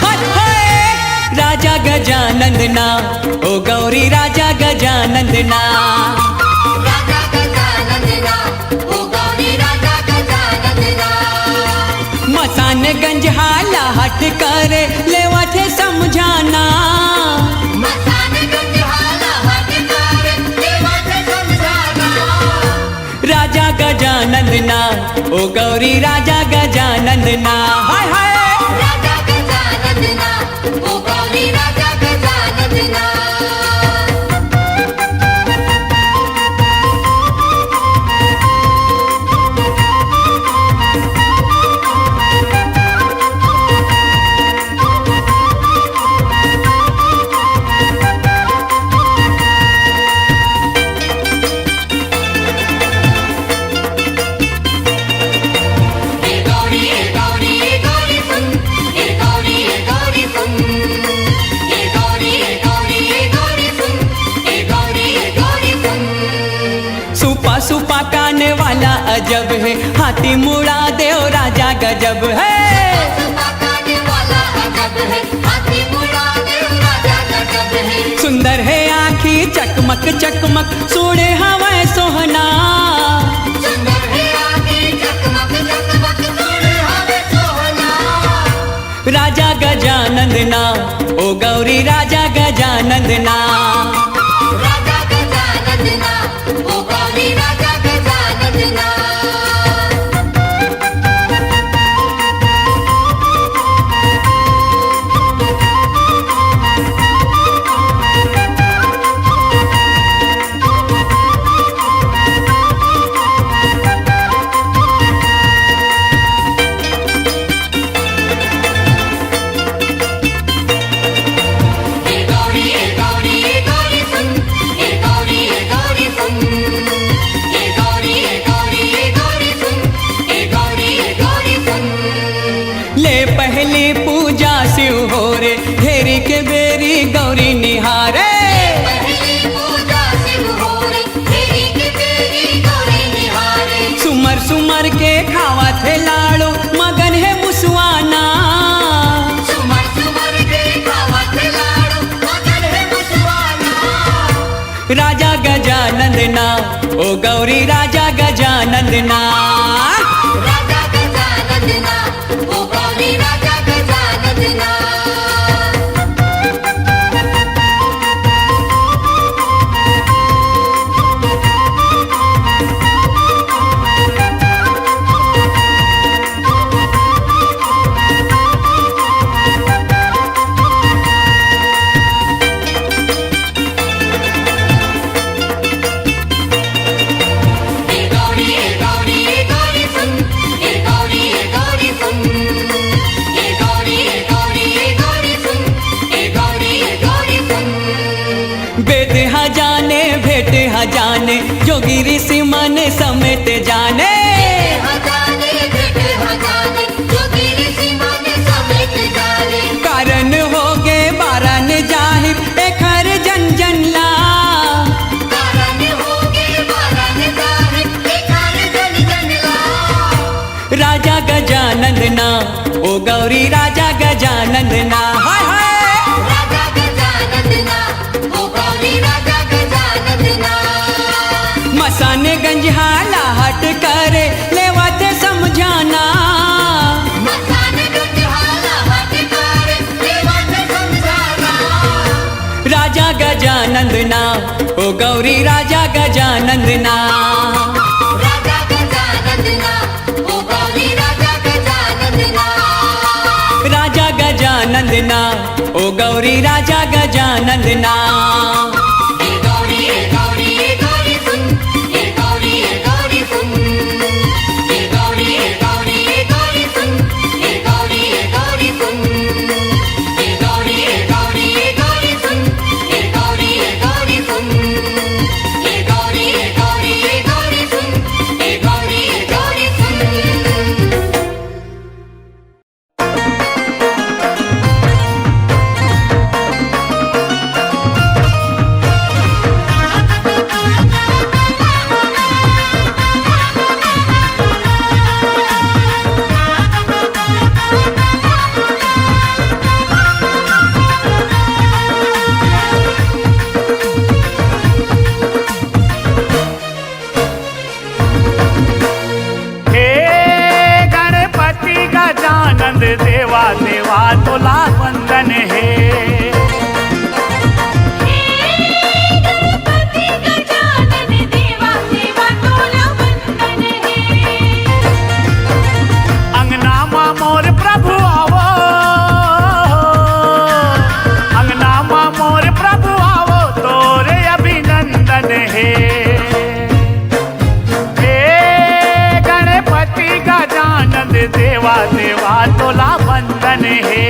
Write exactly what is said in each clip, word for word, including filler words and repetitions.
हट हे, राजा गजानंद ना, ओ गौरी राजा गजानंद ना। राजा गजानंद ना, ओ गौरी राजा गजानंद ना। मसानगंज हाला हट करे लेवत हे समझाना। मसानगंज हाला हट करे लेवत हे समझाना। राजा गजानंद ना, ओ गौरी राजा गजानंद ना। हाय हाय। राजा गजानंद ना, ओ गौरी राजा गजानंद ना। सुपा सुपा काने वाला अजब है, हाथी मुड़ा देव राजा गजब है। सुंदर है आँखी चकमक चकमक, सोड़े हवय सोहना। सुंदर हे आँखी चकमक चकमक, सोड़े हवे सोहना। राजा गजानंद ना, ओ गौरी राजा गजानंद ना। राजा गजानंद ना, ओ गौरी राजा गजानंद ना। ले पहली पूजा शिव हो रे, घेरी के बेरी गौरी निहारे। पहली पूजा शिव हो रे, घेरी के बेरी गौरी निहारे। सुमर सुमर के खावत हे लाड़ू, मगन हे मुसवाना। सुमर सुमर के खावत हे लाड़ू, मगन हे मुसवाना। राजा गजानंद ना, ओ गौरी राजा गजानंद ना। राजा गजानंद ना, ओ गौरी राजा गजानंद ना। बेद ह जाने, भेंट ह जाने, जोगी ऋषि मन समेत जाने। कारण होगे बारन जाहिर एखर जन जन ला। राजा गजानंद ना, ओ गौरी राजा गजानंद ना। हाय हाय। मसानगंज हाला हट करे लेवत समझाना। राजा गजानंद ना, ओ गौरी राजा गजानंद ना। राजा गजानंद ना, ओ गौरी राजा गजानंद ना। देवा तोला वंदन हे। हे गणपति गजानन देवा, देवा तोला वंदन हे। अंगना मा मोर प्रभु आवो, अंगना मा मोर प्रभु आवो, तोरे अभिनंदन हे। हे गणपति गजानन देवा, देवा तोला वंदन हे।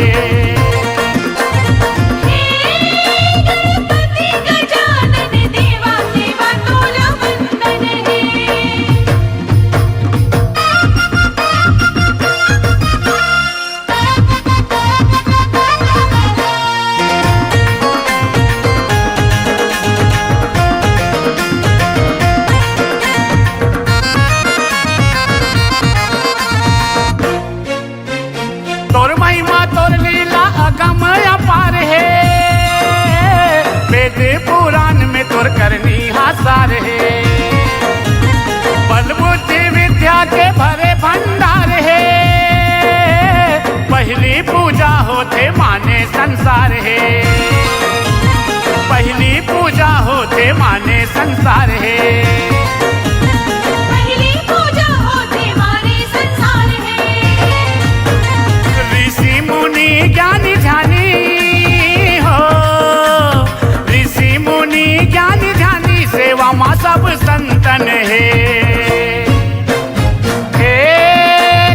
हे गणपति गजानन देवा, देवा तोला वंदन हे। तोर महिमा तोर लीला अगम अपार हे, वेद पुराण में तोर करनी हा सार हे। बल बुद्धि विद्या के भरे भंडार हे, पहिली पूजा होथे माने संसार हे, पहिली पूजा होथे माने संसार हे। पहिली पूजा होथे माने संसार हे। ऋषि मुनि ज्ञानी ध्यानी हो, ऋषि मुनि ज्ञानी ध्यानी सेवा मा सब संतन हे। हे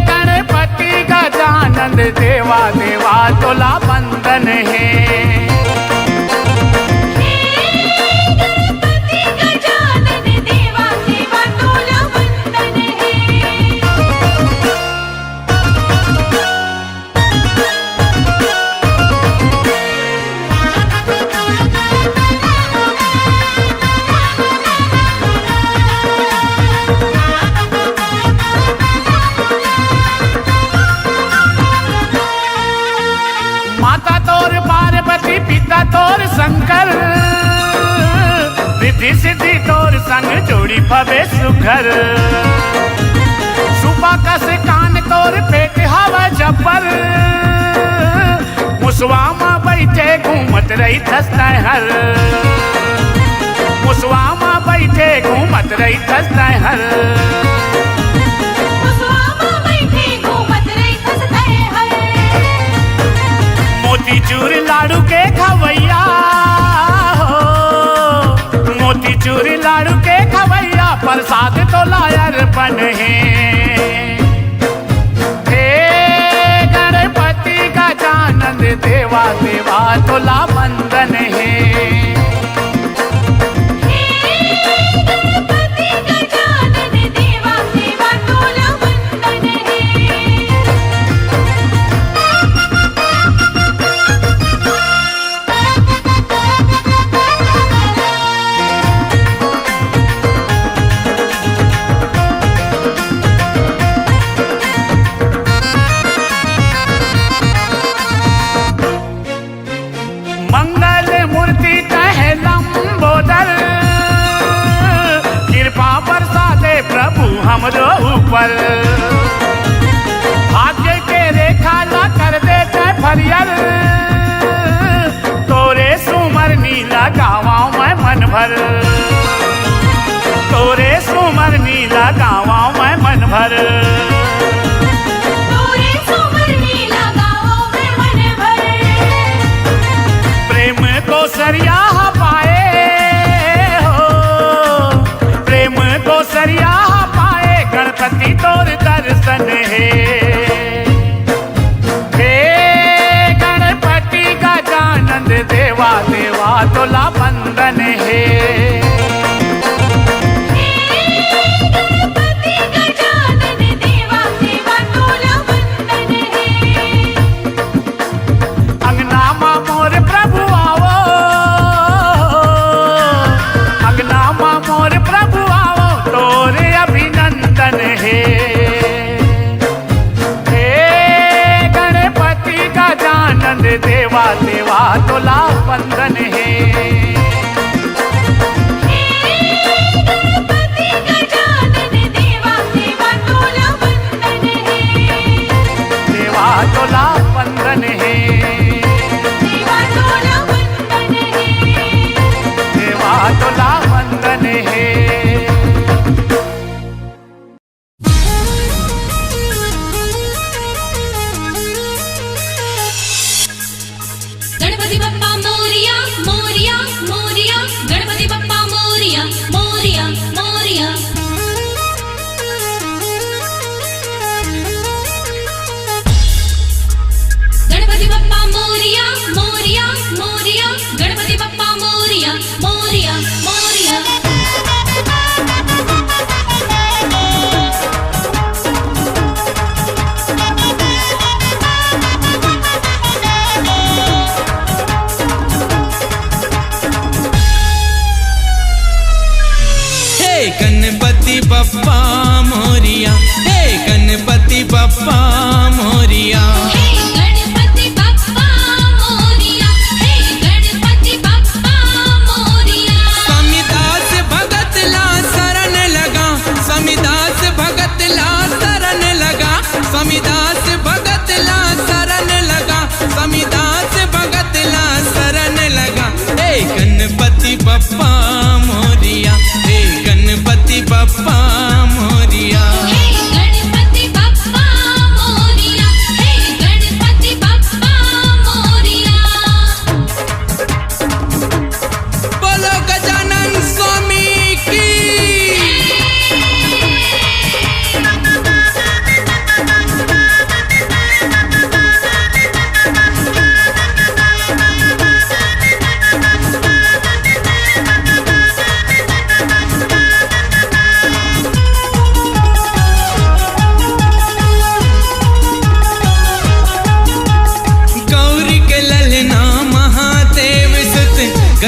गणपति गजानन देवा, देवा तोला वंदन हे। हे गणपति गजानन देवा, देवा तोला वंदन हे। माता तोर पार्वती, पिता तोर शंकर, रिद्धि सिद्धि तोर संग जोड़ी पबे सुघर। सुपा कस कान तोर पेट हवा जब्बर, मुसवा मा बइठे घूमत रहिथस तैं हर, मुसवा मा बइठे घूमत रहिथस तैं हर। मुसवा मा बइठे घूमत रहिथस तैं हर। मोतीचूर लाडू के खवैया हो, मोतीचूर लाडू के खवैया, प्रसाद तोला अर्पण हे। हे गणपति गजानन देवा, देवा तोला वंदन हे। हे गणपति गजानन देवा, देवा तोला वंदन हे।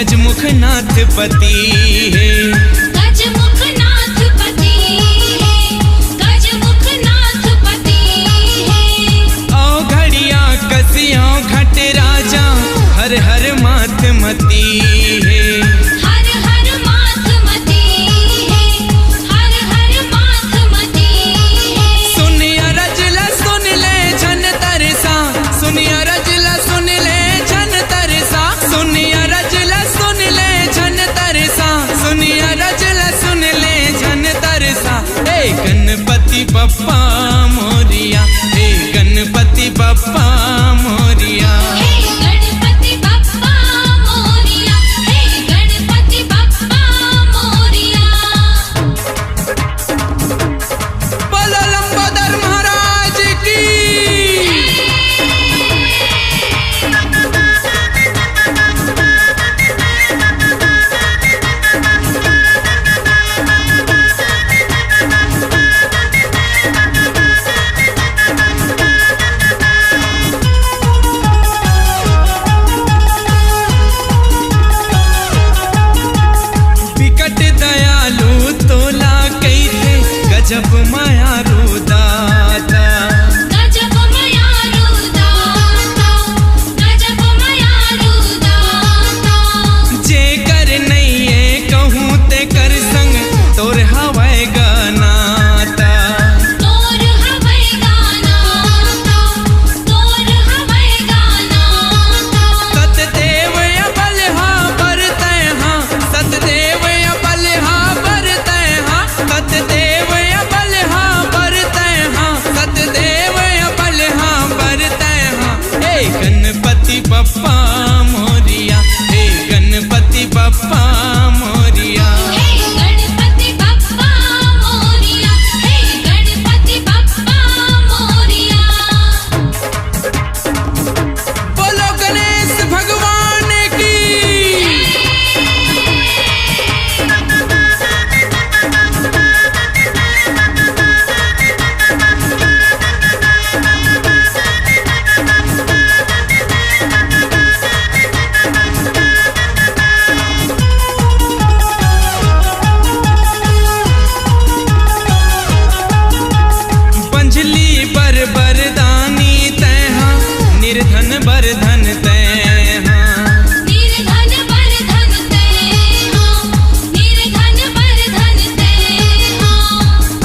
गजमुखनाथ पति हे। गजमुखनाथ पति हे, गजमुखनाथ पति हे। औ घड़िया कसिया घट राजा, हर हर माथ मति हे। हर हर माथ मति हे, हर हर माथ मति हे। सुनिया रजला सुन ले झन तरसा, सुनिया रजला सुन ले झन तरसा, सुनिया रजला सुन ले झन तरसा, सुनिया रजला सुन ले झन तरसा। हे गणपति बप्पा मोरिया, हे गणपति बप्पा मोरिया। हे गणपति बप्पा मोरिया, हे गणपति बप्पा मोरिया। बोलो लंबोदर महाराज की। बिकट दयालु तोला कहिथे, गजब मयारू दाता। गजब मयारू दाता, गजब मयारू दाता। जेकर नइये कहूँ तेकर संग तोर हवय गा नाता। तोर हवय गा नाता, तोर हवय गा नाता। सतदेव अबलहा बर तैं हा, सतदेव अबलहा बर तैं हा, सतदेव अबलहा बर तैं हा, सतदेव अबलहा बर तैं हा। हे गणपति बप्पा मोरिया, हे गणपति बप्पा मोरिया। हे गणपति बप्पा मोरिया, हे गणपति बप्पा मोरिया। बोलो गणेश भगवान की। बंझली बर बरदानी तैं हा, निर्धन बर धन तैं हा। निर्धन बर धन तैं हा, निर्धन बर धन तैं हा।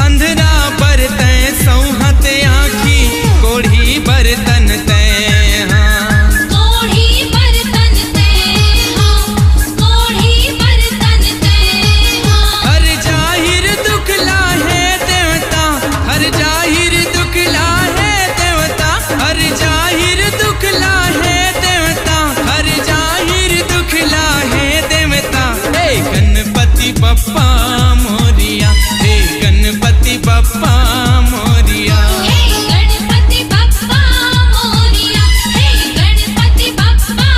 अंधरा बर तैं सौंहत आँखी, कोढ़ी बर तन तैं हा। कोढ़ी बर तन तैं हा, कोढ़ी बर तन तैं हा। हर जाहिर दुख ला हे देवता, हर जाहिर दुख ला हे देवता, हर जाहिर दुख ला हे देवता, हर जाहिर दुख ला हे देवता। हे गणपति बप्पा मोरिया, हे गणपति बप्पा मोरिया। हे गणपति बप्पा मोरिया, हे गणपति बप्पा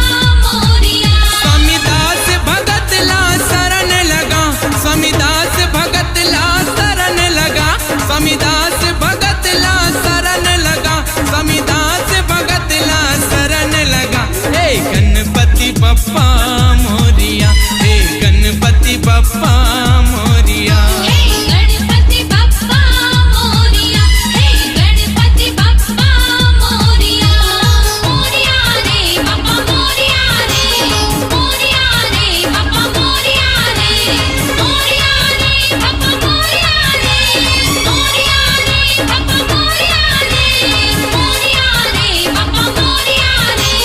मोरिया। स्वामी दास भगत ला शरण लगा, स्वामी दास भगत ला शरण लगा, स्वामी दास भगत ला शरण लगा, स्वामी दास भगत ला शरण लगा। हे गणपति बप्पा मोरिया, हे गणपति बप्पा मोरिया। हे गणपति बप्पा मोरिया, हे गणपति बप्पा मोरिया। मोरिया रे बापा मोरिया रे, मोरिया रे बापा मोरिया रे, मोरिया रे बापा मोरिया रे, मोरिया रे बापा मोरिया रे, मोरिया रे बापा मोरिया रे,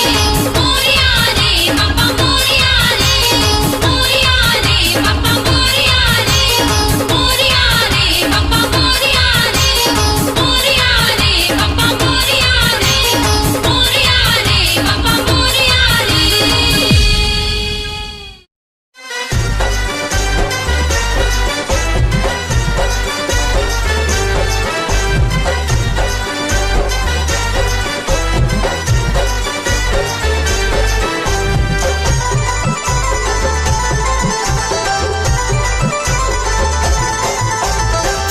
मोरिया रे बापा मोरिया रे, मोरिया रे बापा मोरिया रे, मोरिया रे बापा मोरिया रे, मोरिया रे बापा मोरिया रे, मोरिया रे बापा मोरिया रे।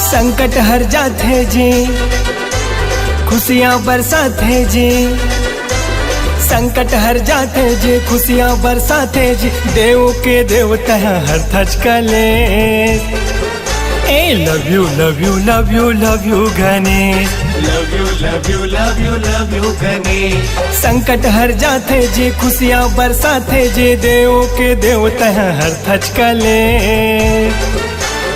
संकट हर जाथे जी, खुशियां बरसाथे जी। संकट हर जाथे जी, खुशियाँ बरसाथे जी, देव के देव तैं हरथस कलेस। ए love you, love you, love you, love you Ganesh. Love you, love you, love you, love you Ganesh. संकट हर जाथे जी, खुशियाँ बरसाथे जी, देव के देव तैं हरथस कलेस।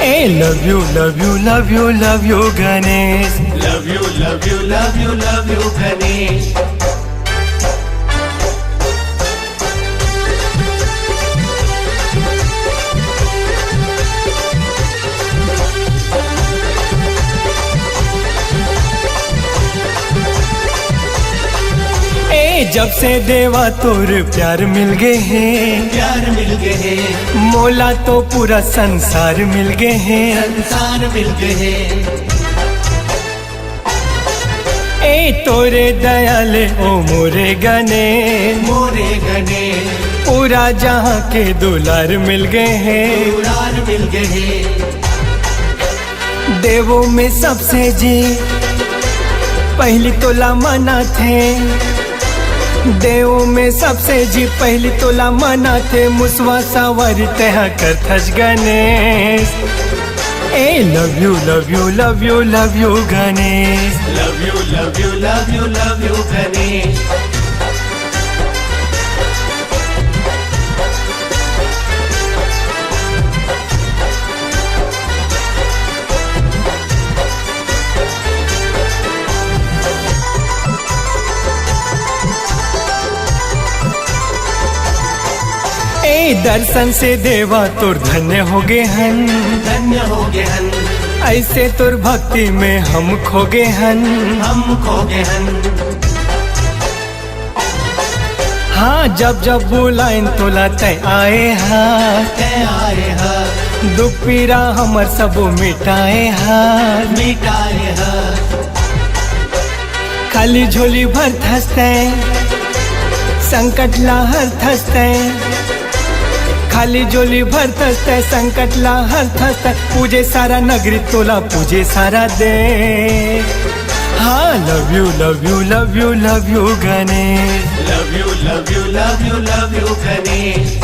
ए love you, love you, love you, love you Ganesh. Love you, love you, love you, love you Ganesh. ए जब से देवा तोर प्यार मिल गे हे, प्यार मिल गे हे। मोला तो पूरा संसार मिल गे हे, संसार मिल गे हे। ए तोरे दया ले ओ मोरे गणेश, मोरे गणेश। पूरा जहाँ के दुलार मिल गे हे, दुलार मिल गे हे। देवों में सबसे जी पहली तोला मनाथे, देवों में सबसे जी पहली तोला मनाथे, मुसवा सवारी तैं करथस गणेश। ए love you, love you, love you, love you Ganesh. Love you, love you, love you, love you Ganesh. ए दर्शन से देवा तोर धन्य हो गे हन, धन्य हो गे हन। ऐसे तोर भक्ति में हम खो गे हन, हम खो गे हन। हाँ, जब जब बुलाएन तोला तैं आए हा, तैं आए हा। दुख पीरा हमर सबो मिटाए हा, मिटाए हा। खाली झोली भरथस तैं, संकट ला हरथस तैं। खाली झोली भरथस तैं, संकट ला हरथस तैं। पूजे सारा नगरी तोला, पूजे सारा देश। हाँ, love you, love you, love you, love you Ganesh. Love you, love you, love you, love you Ganesh.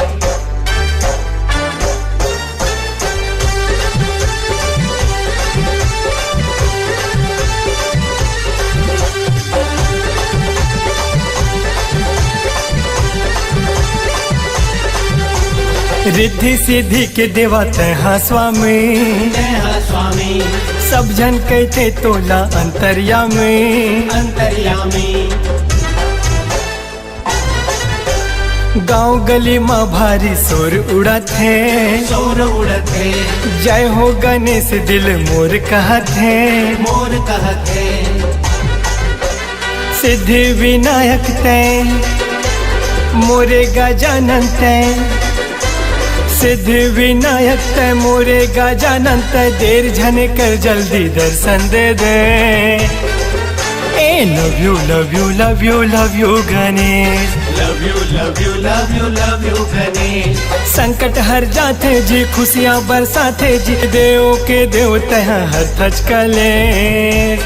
Riddhi Siddhi के देवा तैं हा स्वामी, तैं हा स्वामी। सब झन कहिथे तोला अंतर्यामी, अंतर्यामी। गांव गली म भारी शोर उड़त हे, शोर उड़त हे। जय हो गणेश दिल मोर कहत हे, मोर कहत हे। सिद्धि विनायक तैं, मोरे गजानन तैं। सिद्धि विनायक तैं, मोरे गजानन तैं। देर झने कर जल्दी दर्शन दे दे। ए love you, love you, love you, love you Ganesh. Love you, love you, love you, love you Ganesh. संकट हर जाथे जी, खुशियाँ बरसाथे जी, देव के देव तैं हा हरथच कलेश।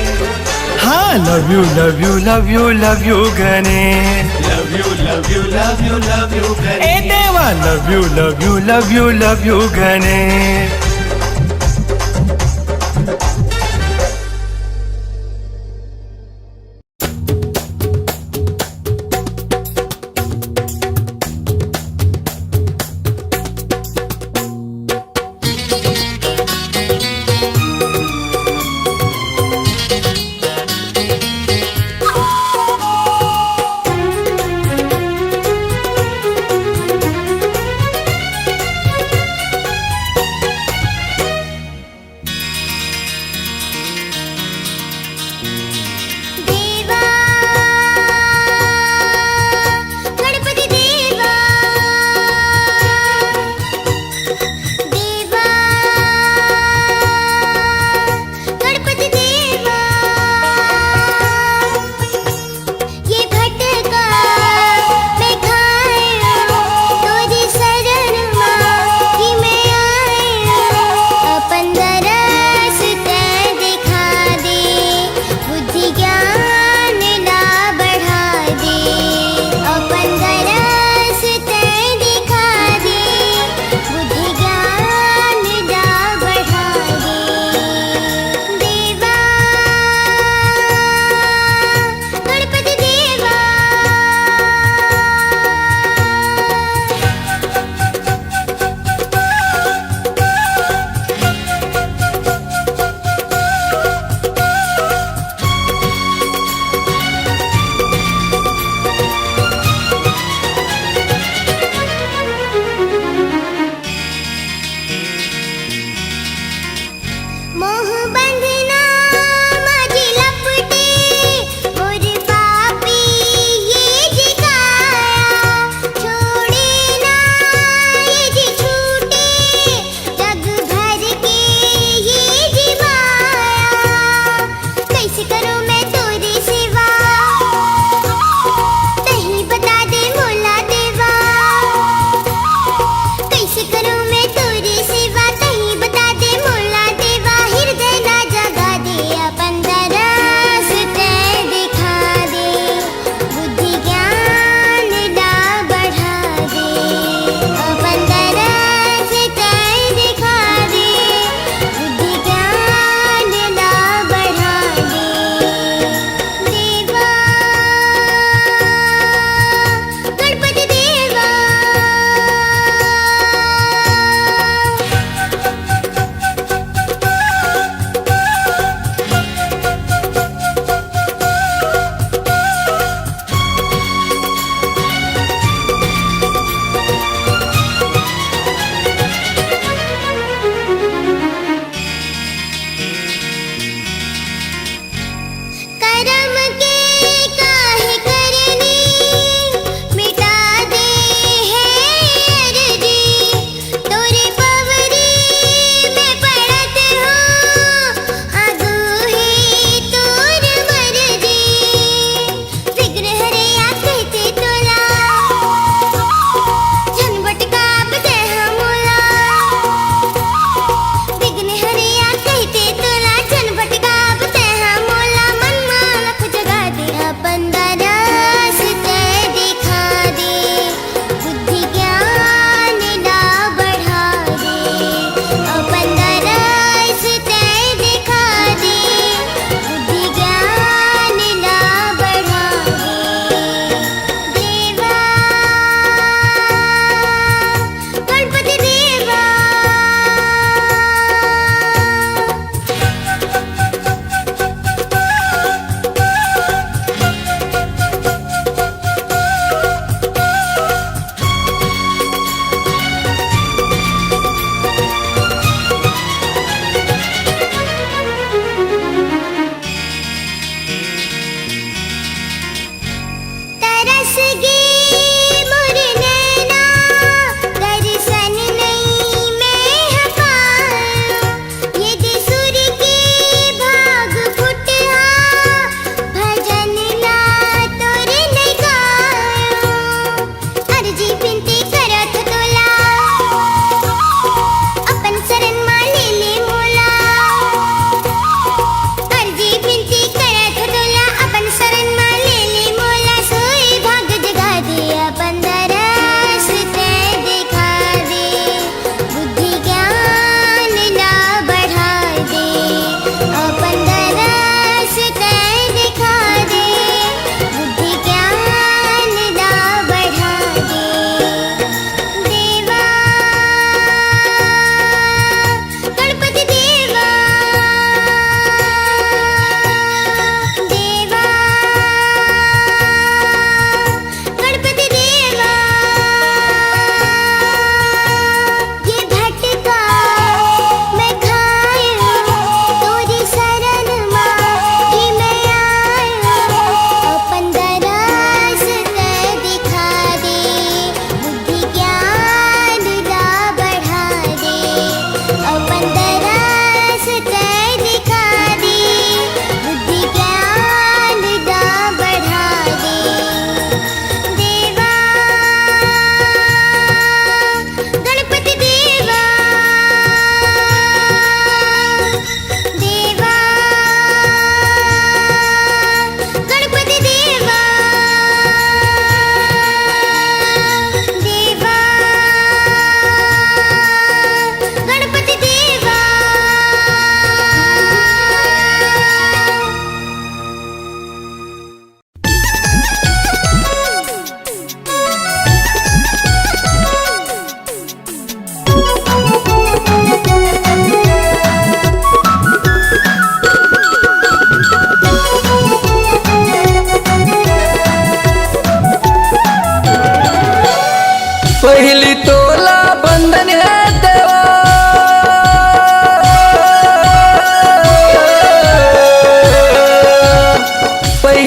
हाँ, love you, love you, love you, love you Ganesh. Love you, love you, love you, love you Ganesh. ए देवा, love you, love you, love you, love you Ganesh.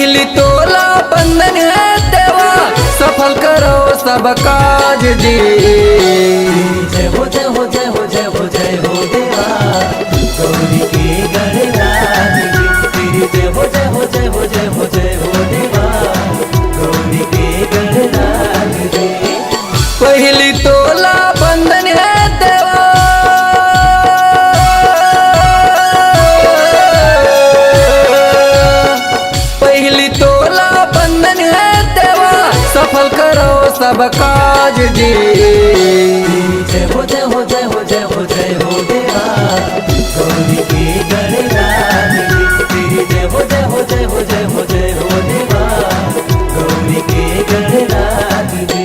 पहिली तोला बंदन हे देवा, सफल करो सब काज जी। जय हो, जय हो, जय हो, जय हो, जय हो देवा, गौरी के गणराज जी। जय हो, जय हो, जय हो, जय हो, जय हो देवा, गौरी के गणराज जी। पहिली तोला बंदन हे देवा, पहिली तोला बंदन हे देवा, सफल करो सब काज जी। जय हो, जय हो, जय हो, जय हो, जय हो देवा, गौरी के गणराज जी। जय हो, जय हो, जय हो, जय हो, जय हो देवा, गौरी के गणराज जी।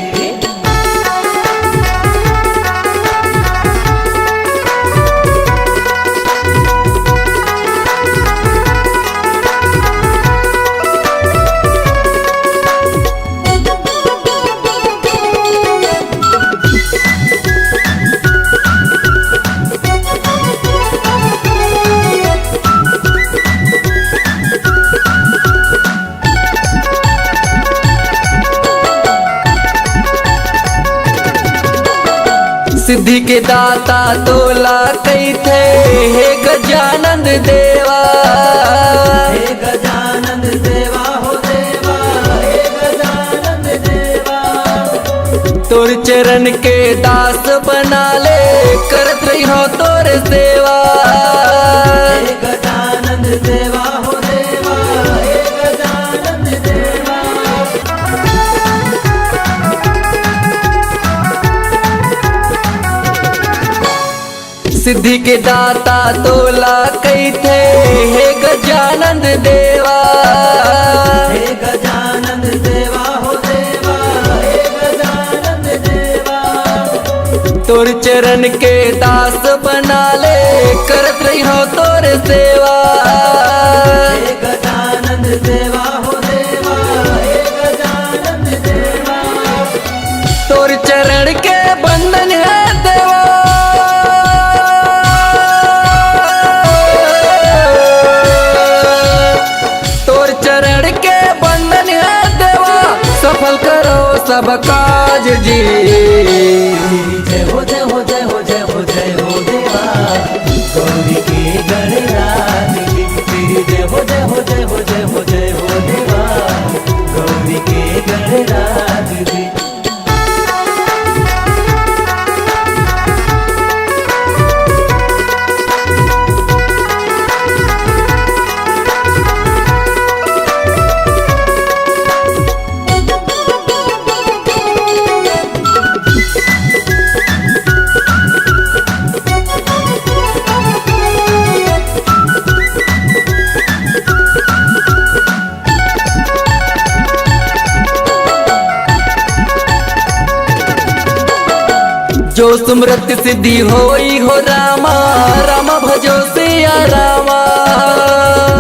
सिद्धि के दाता तोला कहिथे, हे गजानंद देवा। हे गजानंद देवा हो देवा, हे गजानंद देवा। तोर चरण के दास बना ले, करत रहिहौं तोर सेवा। हे गजानंद देवा हो देवा, हे गजानंद देवा। सिद्धि के दाता तोला कहिथे, हे गजानंद देवा। हे गजानंद देवा हो देवा, हे गजानंद देवा। तोर चरण के दास बना ले, करत रहिहौं तोर सेवा। हे गजानंद देवा हो देवा, हे गजानंद देवा। तोर चरण के बंदन हे देवा, तोर चरण के बंदन हे देवा, सफल करो सब काज जी। जय हो, जय हो, जय हो, जय हो, जय हो देवा, गौरी के गणराज जी। जय हो, जय हो, जय हो, जय हो, जय हो देवा, गौरी के गणराज जी। जो सुमरत सिद्धि होई हो रामा, रामा भजो सिया रामा।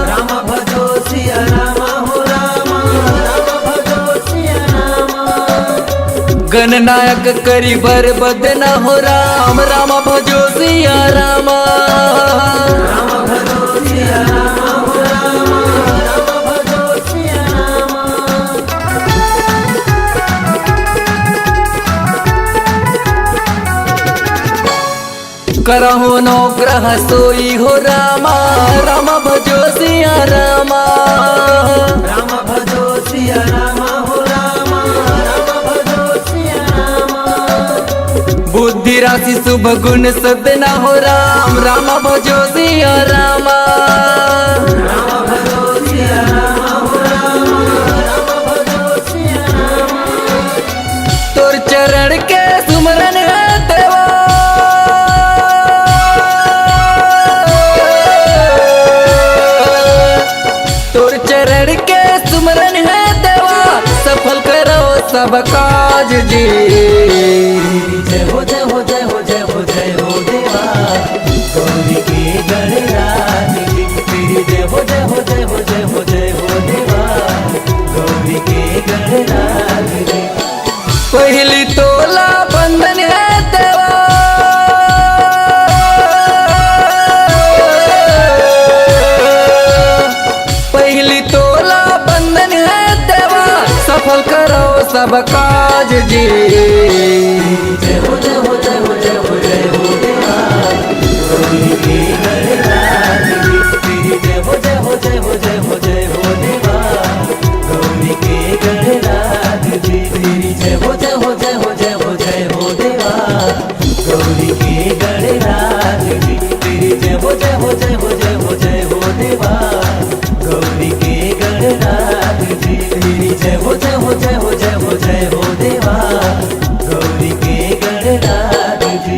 रामा भजो सिया रामा हो रामा, रामा भजो सिया रामा। गणनायक करी बर बदना हो राम, रामा भजो सिया रामा। रामा भजो सिया रामा हो रामा, रामा भजो सिया रामा। करहु अनुग्रह सोई हो रामा, रामा भजो सिया रामा। रामा भजो सिया रामा हो रामा, रामा भजो सिया रामा। बुद्धि राशि शुभ गुण सदना हो राम, रामा भजो सिया रामा। रामा भजो सिया रामा हो रामा, रामा भजो सिया रामा। तोर चरण के सुमरन हे देवा, तोर चरण के सुमरन हे देवा, सफल करो सब काज जी। जय हो, जय हो, जय हो, जय हो, जय हो देवा, गौरी के गणराज जी। जय हो, जय हो, जय हो, जय हो, जय हो देवा, गौरी के गणराज जी। पहिली तोला बंदन हे देवा, पहिली तोला बंदन सब काज जी। जय हो, जय हो, जय हो, जय हो, जय हो देवा, गौरी के गणराज जी। तेरी जय हो, जय हो, जय हो, जय हो, जय हो देवा, गौरी के गणराज जी। तेरी जय हो, जय हो, जय हो, जय हो, जय हो देवा, गौरी के गणराज जी। तेरी जय हो, जय हो, जय हो, जय हो, जय हो देवा, गौरी के गणराज जी। तेरी जय हो, जय हो, जय हो, जय हो, जय हो देवा, गौरी के गणराज जी।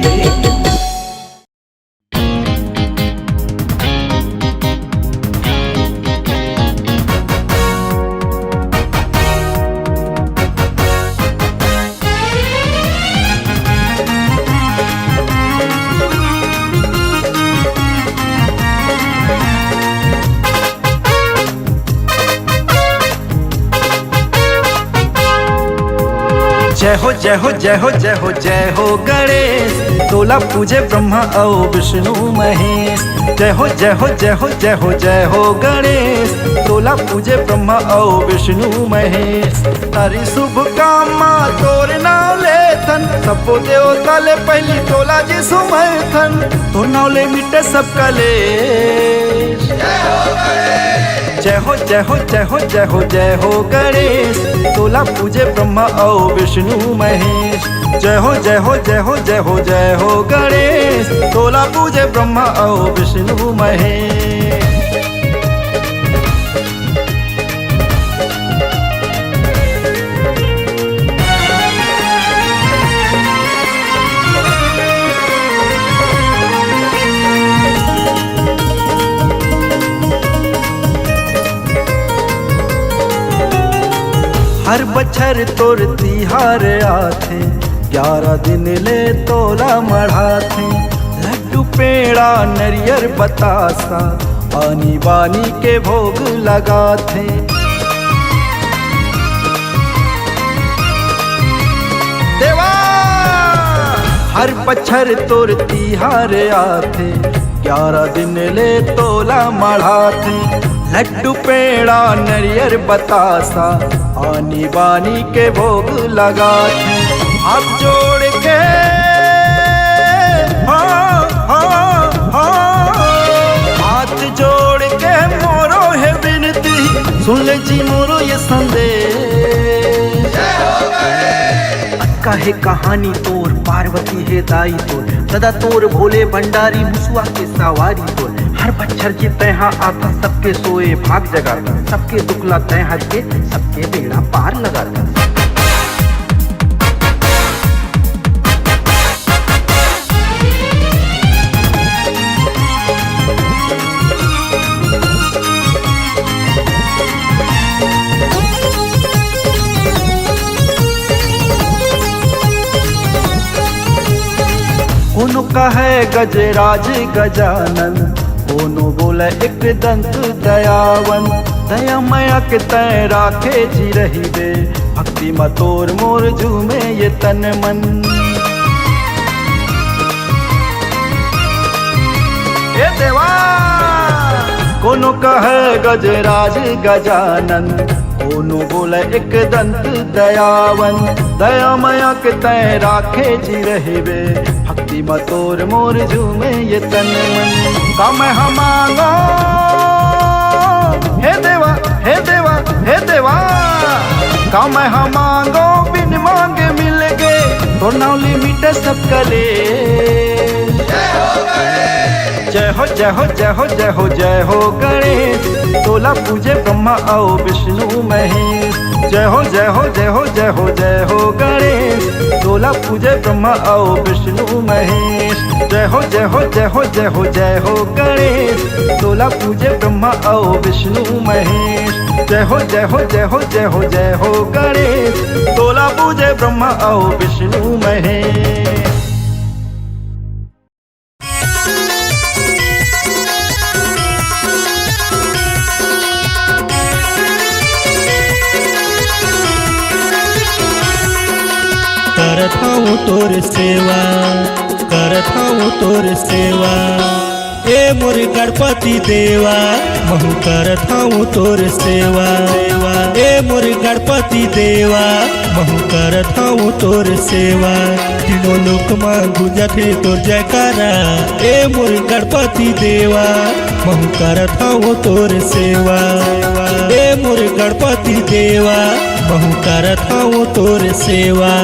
जय हो, जय हो, जय हो, जय हो, जय हो गणेश, तोला पूजे ब्रह्मा अउ विष्णु महेश। जय हो, जय हो, जय हो, जय हो, जय हो गणेश, तोला पूजे ब्रह्मा अउ विष्णु महेश। तारी शुभ कामना तोर नाव लेथन, सबो देवता ले पहिली तोला जी सुमरथन, तोर नाव ले मिटे सब कलेश। जय हो, जय हो, जय हो, जय हो, जय हो गणेश, तोला पूजे ब्रह्मा अउ विष्णु महेश। जय हो, जय हो, जय हो, जय हो, जय हो गणेश, तोला पूजे ब्रह्मा अउ विष्णु महेश। हर बछर तोर तिहार आथे, ग्यारह दिन ले तोला मढ़ाथे। लड्डू, पेड़ा, नरियर, बतासा, आनी बानी के भोग लगाथे। देवा, हर बछर तोर तिहार आथे, ग्यारह दिन ले तोला मढ़ाथे। लड्डू, पेड़ा, नरियर, बतासा, आनी बानी के भोग लगाथे। हाथ जोड़ के, हाँ, हाँ, हाँ, हाथ जोड़ के मोरो हे विनती, सुन ले जी मोरो ये संदेश। अतका हे कहानी तोर, पार्वती हे दाई तोर, सदा तोर भोले भंडारी, मुसवा के सवारी तोर। हर बच्छर के तैं हा आथस, सबके सोए भाग जगाथस, सबके दुख ला तैं हर के, सबके बेड़ा पार लगाथस। कोनो कहै गजराज गजानन, कोनो बोलै एक दंत दयावन। दया मया के तैं राखे जी रहिबे, भक्ति म तोर मोर झूमे ये तन मन। ए देवा, कोनो कहै गजराज गजानन, कोनो बोलै एक दंत दयावन। दया मया के तैं राखे जी रहिबे, भक्ति म तोर मोर झूमे ये तन मन। का मैं ह मांगों, हे देवा, हे देवा, हे देवा, का मैं ह मांगों बिन मांगे मिल गे, तोर नाव ले मिटे सब कलेश। जय हो, जय हो, जय हो, जय हो, जय हो गणेश, तोला पूजे ब्रह्मा अउ विष्णु महेश। जय हो, जय हो, जय हो, जय हो, जय हो गणेश, तोला पूजे ब्रह्मा अउ विष्णु महेश। जय हो, जय हो, जय हो, जय हो, जय हो गणेश, तोला पूजे ब्रह्मा अउ विष्णु महेश। जय हो, जय हो, जय हो, जय हो, जय हो गणेश, तोला पूजे ब्रह्मा अउ विष्णु महेश। करत हूँ तोर सेवा, करत हूँ तोर सेवा, ए मोर गणपति देवा, महू करत हूँ तोर सेवा। ए मोर गणपति गणपति देवा, महूँ करत हवँ तोर सेवा। तीनों लोक म गूंजत हे तोर जयकारा, ए मोर गणपति देवा, महूँ करत हवँ तोर सेवा। ए मोर गणपति देवा, महूँ करत हवँ तोर सेवा।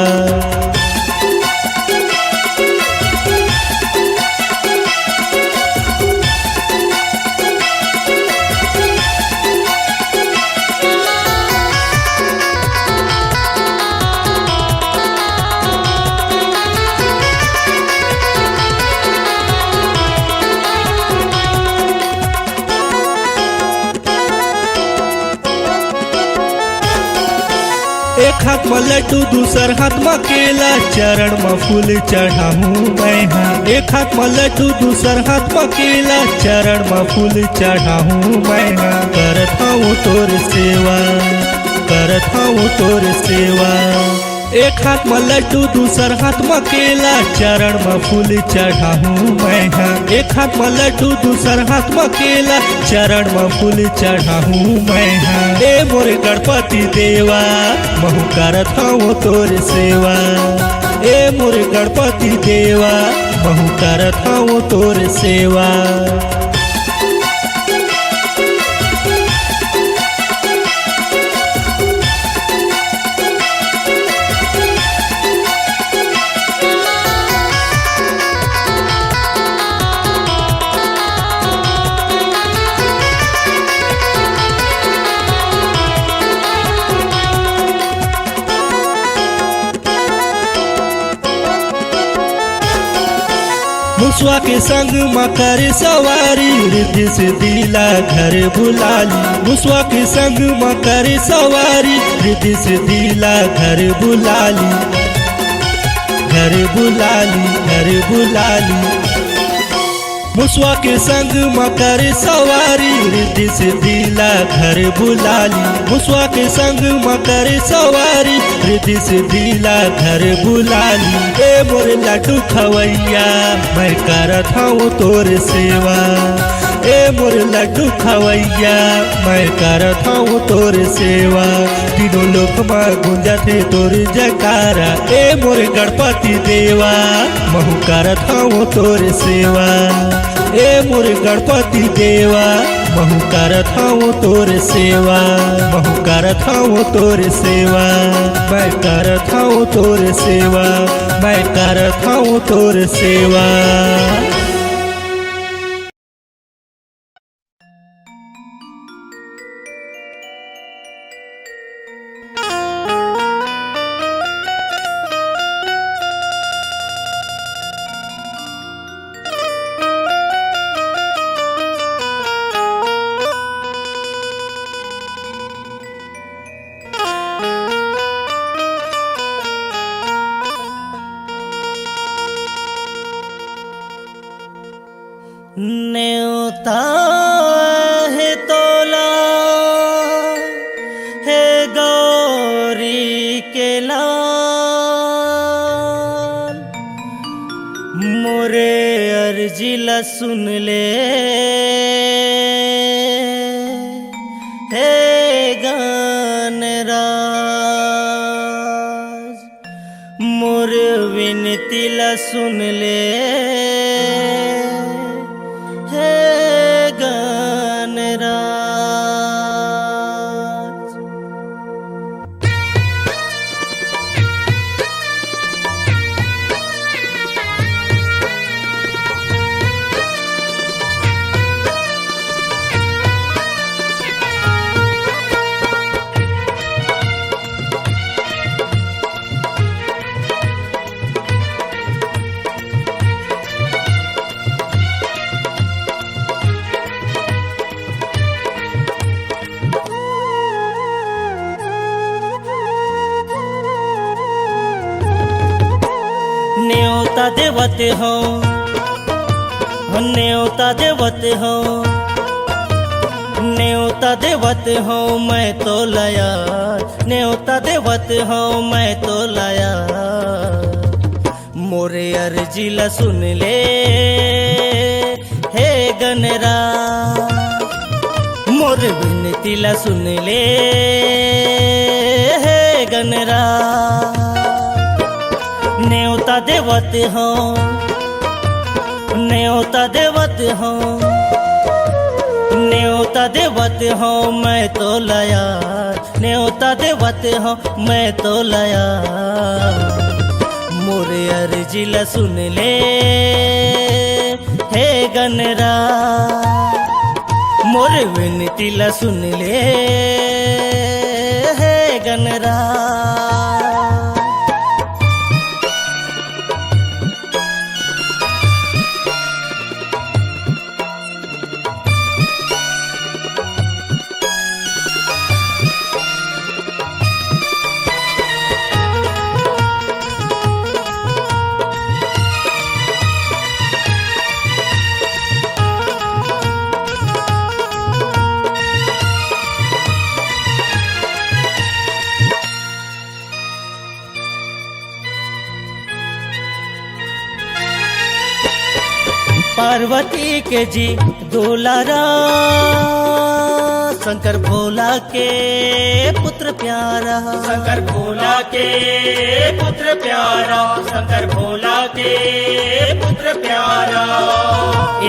एक हाथ म लड्डू, दूसर हाथ म केला, चरण म फूल चढ़ाहूँ मैं हा। एक हाथ म लड्डू, दूसर हाथ म केला, चरण म फूल चढ़ाहूँ मैं हा। करत हवँ तोर सेवा, करत हवँ तोर सेवा। एक हाथ म लड्डू, दूसर हाथ म केला, चरण म फूल चढ़ाहूँ मैं हा। एक हाथ म लड्डू, दूसर हाथ म केला, चरण म फूल चढ़ाहूँ मैं हा। ए मोर गणपति देवा, महूँ करत हवँ तोर सेवा। ए मोर गणपति देवा, महूँ करत हवँ तोर सेवा। मुसवा के संग म करे सवारी, रिद्धि सिद्धि ला घर बुला ली। मुसवा के संग म करे सवारी, रिद्धि सिद्धि ला घर बुला ली। घर बुला ली, घर बुला ली। मुसवा के संग म करे सवारी, रिद्धि सिद्धि ला घर बुला ली। मुसवा के संग म करे सवारी, रिद्धि सिद्धि ला घर बुला ली। ए मोर लड्डू खवैया, मैं करत हवँ तोर सेवा। ए मोर लड्डू खवैया, मैं करत हवँ तोर सेवा। तीनों लोक म गूंजत हे तोर जयकारा। ए मोर गणपति देवा, महूँ करत हवँ तोर सेवा। ए मोर गणपति देवा, महूँ करत हवँ तोर सेवा। महूँ करत हवँ तोर सेवा, मैं करत हवँ तोर सेवा, मैं करत हवँ तोर सेवा। नेवता हे तोला, हे गौरी के लाल, मोरे अर्जी ला सुन ले, हे गणराज। मोर विनती ला सुन ले, हे गणराज। नेवता देवत हौं, नेवता देवत हौं, नेवता देवत हौं मैं तोला यार, नेवता देवत हौं मैं तोला यार। मोरे अर्जी ला सुन ले, हे गणराज, मोर विनती ला सुन ले, हे नेवता देवत हँव, नेवता देवत हँव, नेवता देवत हँव मैं तोला यार, नेवता देवत हँव मैं तोला यार। मोर अर्जी ला सुन ले हे गनरा, मोर विनती ला सुन ले हे गनरा। पार्वती के जी दुलारा, शंकर भोला के पुत्र प्यारा। शंकर भोला के पुत्र प्यारा, शंकर भोला के पुत्र प्यारा।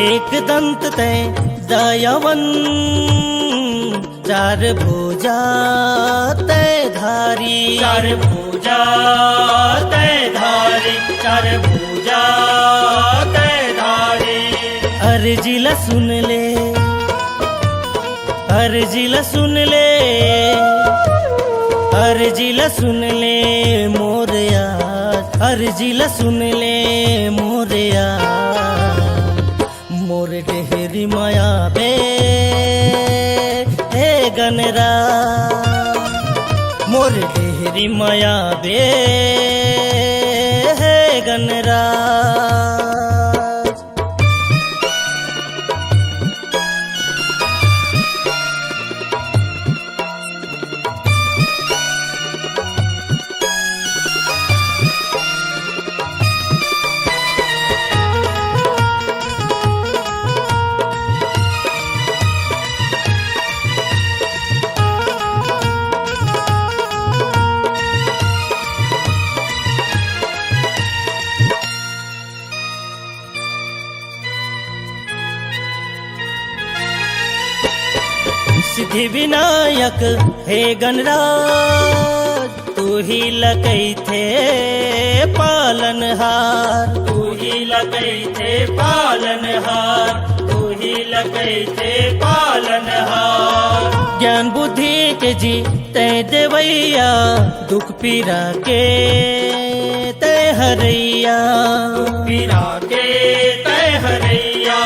एक दंत तैं दयावन, चार भुजा तैं धारी। चार भुजा तैं धारी, चार भुजा तैं धारी। अर्जी ला सुन ले, अर्जी ला सुन ले, अर्जी ला सुन ले मोर यार, अर्जी ला सुन ले मोर यार। मोर डेहरी मया बे हे गनरा, मोर डेहरी मया बे हे गनरा। सिद्धि विनायक हे गणराज, तू ही ल कहिथे पालनहार। तू ही ल कहिथे पालनहार, तू ही ल कहिथे पालनहार। ज्ञान बुद्धि के जी तैं देवैया, दुख पीरा के तैं हरैया। दुख पीरा के तैं हरैया,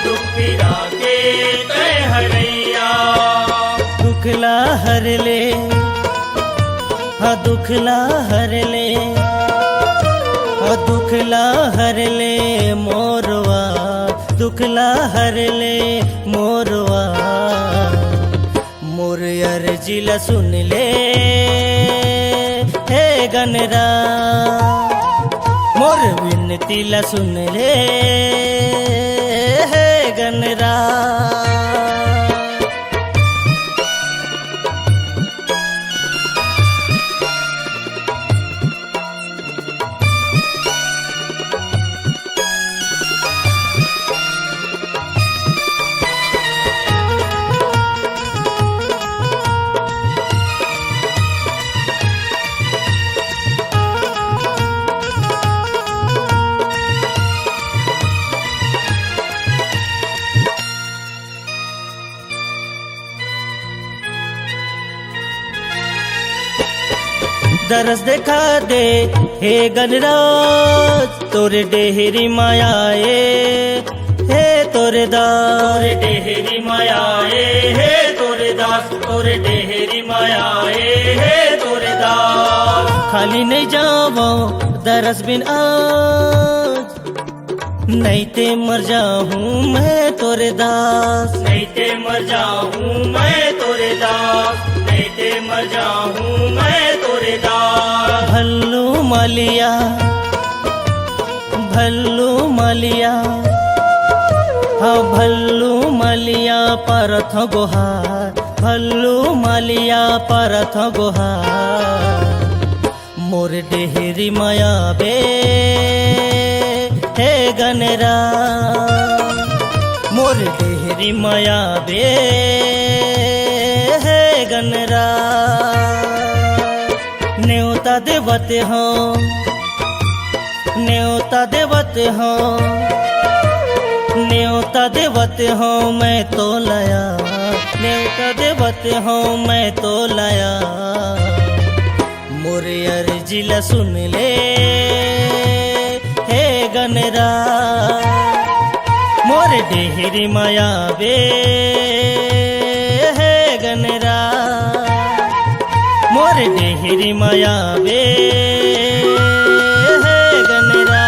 दुख पीरा के तैं हरैया। दुख ला हर ले, हाँ दुख ला हर ले, हाँ दुख ला हर ले मोरवा, दुख ला हर ले मोरवा। मोर अर्जी ला सुन ले हे गणराज, मोर विनती ला सुन ले हे गणराज। दरस देखा दे हे गणराज, तोर डेहरी मया ए हे तोर दास। तोर डेहरी मया ए हे तोर दास, तोर डेहरी मया ए हे तोर दास। खाली नहीं जावँव दरस बिन आज, नइते मर जाहूँ मैं तोर दास। नइते मर जाहूँ मैं तोर दास, नइते मर जाहूँ मैं तोर दास। भल्लू मलिया, भल्लू मलिया, हाँ भल्लू मलिया परत गोहार, भल्लू मलिया परत गोहार। मोर डेहरी मया बे, हे गनरा, मोर डेहरी मया बे, हे गनरा। नेवता देवत हौं, नेवता देवत हौं, नेवता देवत हौं मैं तोला या, नेवता देवत हौं मैं तोला या। मोर अर्जी ला सुन ले, हे गनरा, मोर डेहरी मया बे, हे गनरा, मोर डेहरी मया बे, हे गनरा,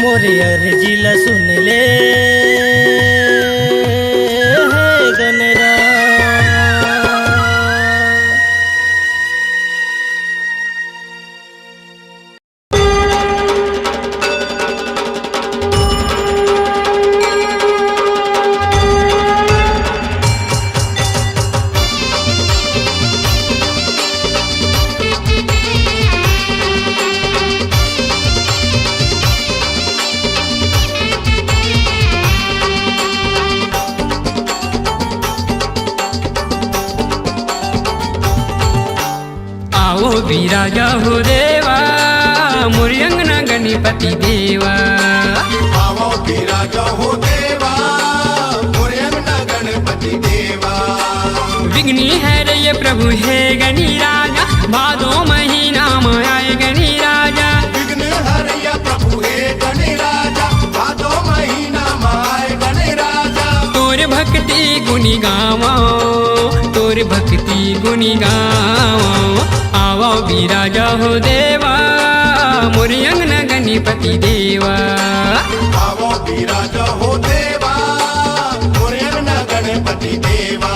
मोर अर्जी ला सुन ले, हे गनरा। आवो बिराजा हो देवा, मोर अंगना गणपति देवा। आवो बिराजा हो देवा, मोर अंगना गणपति देवा। विघ्न हरैया प्रभु हे गणराजा, भादो महीना म आए गणराजा। विघ्न हरैया प्रभु हे गणराजा, भादो महीना म आए गणराजा। तोर भक्ति गुनि गावो, तोर भक्ति गुनि गावो। आवो बिराजा हो देवा, मोर अंगना गणपति देवा। आवो बिराजा हो देवा, मोर अंगना गणपति देवा।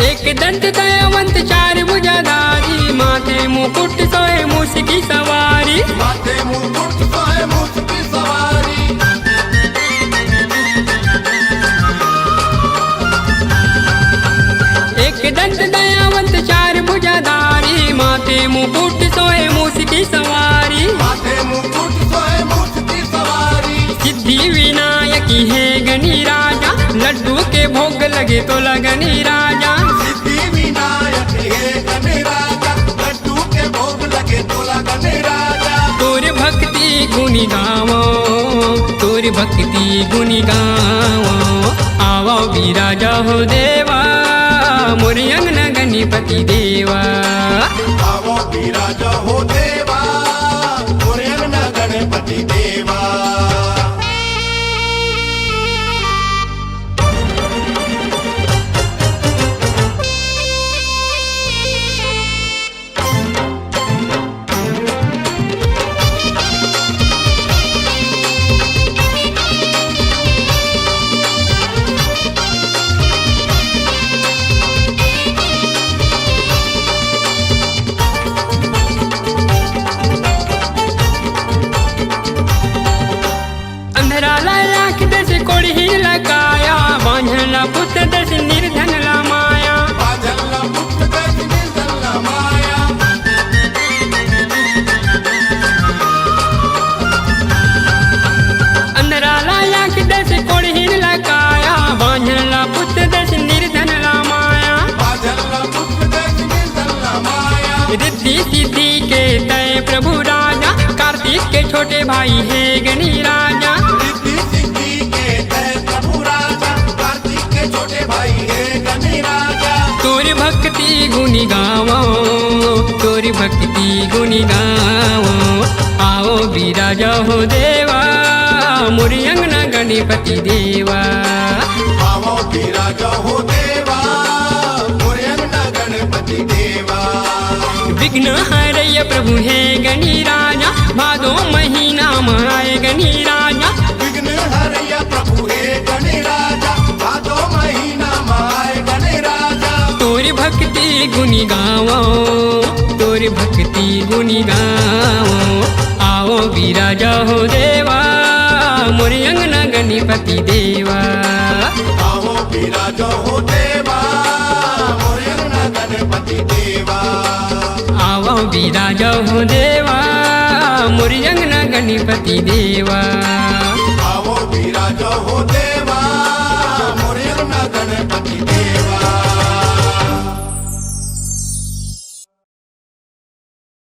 एक दंत दयावंत चार भुजाधारी, माथे मुकुट सोहे मूस की सवारी। माथे मुकुट सोहे मूस की सवारी। एक दंत दयावंत चार भुजाधारी, माथे मुकुट सोहे मूस की सवारी। माथे मुकुट सोहे मूस की सवारी। सिद्धि विनायक हे गणराजा, लड्डू के भोग लगे तोला गणराजा। सिद्धि विनायक हे गणराजा, लड्डू के भोग लगे तोला गणराजा। तोर भक्ति गुनि गावो, तोर भक्ति गुनि गावो। आवो बिराजा हो देवा, मोर अंगना गणपति देवा। आवो बिराजा हो देवा, मोर अंगना गणपति देवा। अंधरा ला आँख दस, कोढ़िन ला काया, बांझन ला पुत्र दस, निर्धन ला माया। बांझन ला पुत्र दस, निर्धन ला माया। अंधरा ला आँख दस, कोढ़िन ला काया, बांझन ला पुत्र दस, निर्धन ला माया। बांझन ला पुत्र दस, निर्धन ला माया। रिद्धि सिद्धि के तय प्रभु राजा, कार्तिक के छोटे भाई हे गणराजा। रिद्धि सिद्धि के तय प्रभु राजा, कार्तिक के छोटे भाई हे गणराजा। तोर भक्ति गुनि गावो, तोर भक्ति गुनि गावो। आवो बिराजा हो देवा, मोर अंगना गणपति देवा। आवो बिराजा हो देवा, मोर अंगना गणपति देवा। विघ्न हरैया प्रभु हे गणराजा, भादो महीना म आए गणराजा। विघ्न हरैया प्रभु हे गणराजा, भादो महीना म आए गणराजा। तोर भक्ति गुनि गावो, तोर भक्ति गुनि गावो। आवो विराजा हो देवा, मोर अंगना गणपति देवा। आवो विराजा हो देवा, मोर अंगना गणपति देवा। आवो विराजा हो देवा, मोर अंगना गणपति देवा। आवो विराजा हो